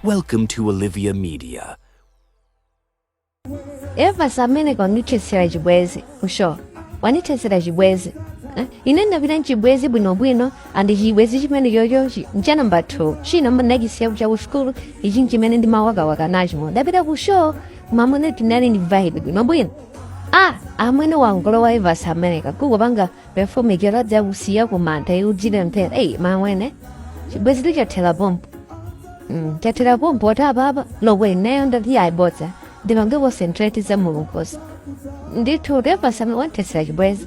Welcome to Olivia Media. Evas amene wandithetsera chibwezi ku show wandithetsera chibwezi. Eh, ine ndapita mchibwezi bwinobwino and chibwezi chimene chocho ncha namba 2 china ndachisiya kucha ku sukulu ichi nchimene ndimawakawaka nacho ndapita ku show mamune tinali ndi vibe bwinobwino. Ah, amwene wangolowa Evas ameneka kungopanga perform ikiradza kusiya kumanda iudzire mthera. Eyi mamwene chibwezi tichathera pompo. Chathera pompo oti apapa lomwe ineyo ndati ayibodza ndipange concentrate za mulunguzi ndithu. Evas amene wandithetsera chibwezi.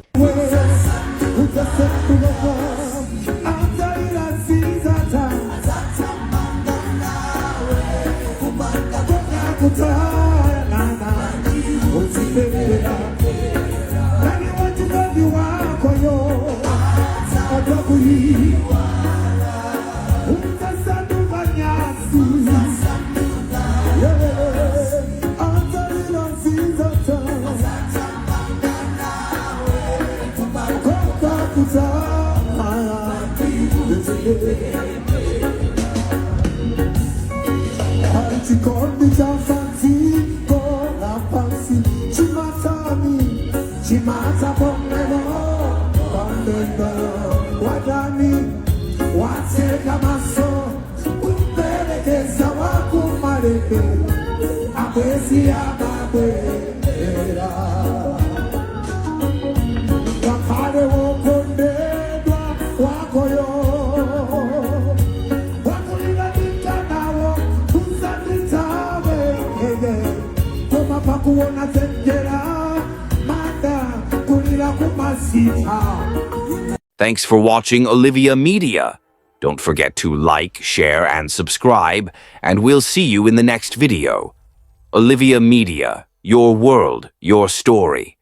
Chikondi cha padziko lapansi chimatani chimatha pomwepo pamene watani watseka maso kumperekeza wakumaleke abwezi amabwera ngakhale wokondedwa wakoyo wakulira nditanawo usandithawe koma pakuona dzenjera manda kulira kumasitha. Thanks for watching Olivia Media. Don't forget to like, share, and subscribe, and we'll see you in the next video. Olivia Media, your world, your story.